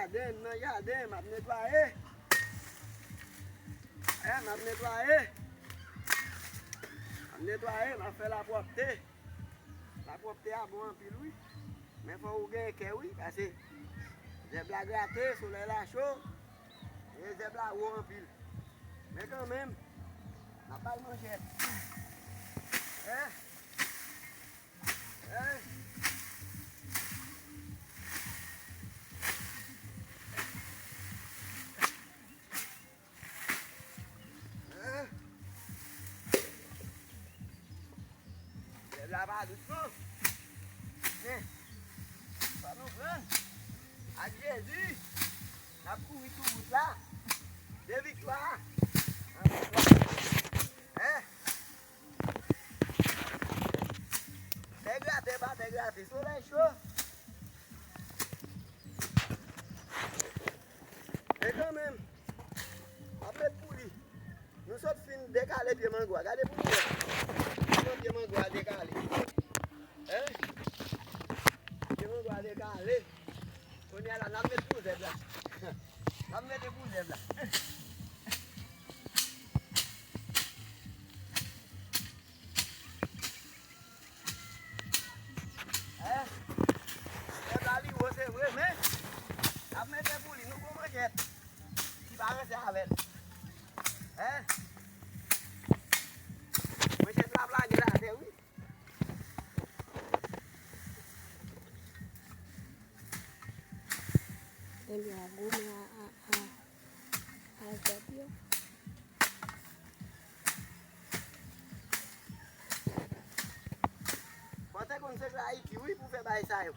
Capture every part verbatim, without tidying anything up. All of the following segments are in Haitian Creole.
Jaden, nan jaden, m ap netwaye. Eh, m ap netwaye. M ap netwaye, m ap fè lapwòpte. Lapwòpte a bon anpil, wi. Men fò ou gen kè, wi, paske zèb la grate, solèy la cho, e zèb la wo anpil. Men kanmenm, n ap ba l manchèt. Eh! Eh! Eh! Zèb la pa dous non. Men, fò nou pran. Ak Jezi, n ap kouri sou wout la. De viktwa. An viktwa. Eh! Tè grate, pa tè grate. Solèy cho. Men kanmenm, m ap met pou li. Nou sot fin dekale pye mango a. Gade pou nou wè kòman pye mango a dekale. Hein? Pye mango a dekale. Kounye a la, n ap met pou zèb la. N ap mete pou zèb la. Eh, zèb la li wo se vre, men n ap mete pou li, nou gon manchèt ki pa ranse avè l. Eh, manchèt la ap lage l atè, wi. Ebyen, a goumen a, a, a, a zèb yo. Fò w te konn segle Ayiti, wi, pou fè bagay sa yo.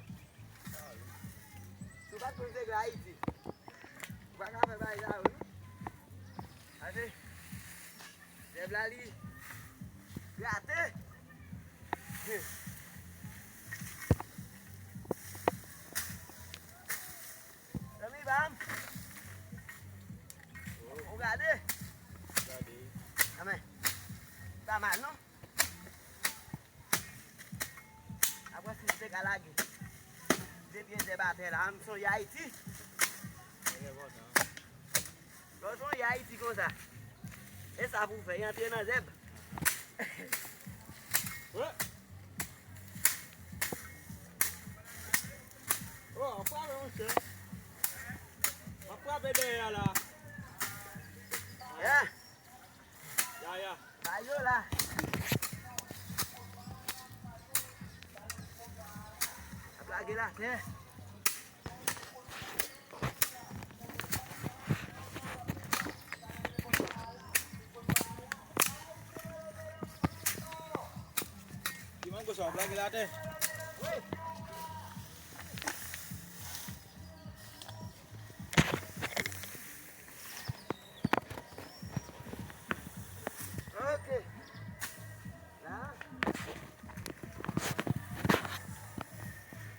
Si w pa t konn segle Ayiti, ou pa ka fè bagay sa yo, non. Gade. Zèb la, li grate. Zanmi pa m. Ou gade? Gade. Amè. Pa mal, non? Apre si m te ka lage de pye zèb atè la, m sonje Ayiti. Lè w sonje Ayiti konsa, e sa pou w fè, y antre nan zèb. Wè. Oh, w ap frape, monchè. W ap frape dèyè a la. Yeah. Ya, ya. Ba yo la. Ap lage l atè. Ki mango sa, w ap lage l atè? Wi. Ok. La.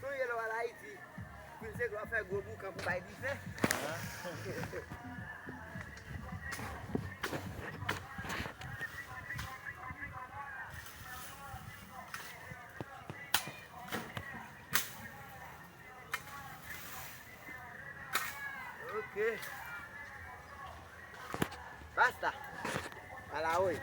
Sonje lè w al Ayiti, fin se lè w ap fè gwo boukan pou bay dife. Ok. Basta. Ala, wi.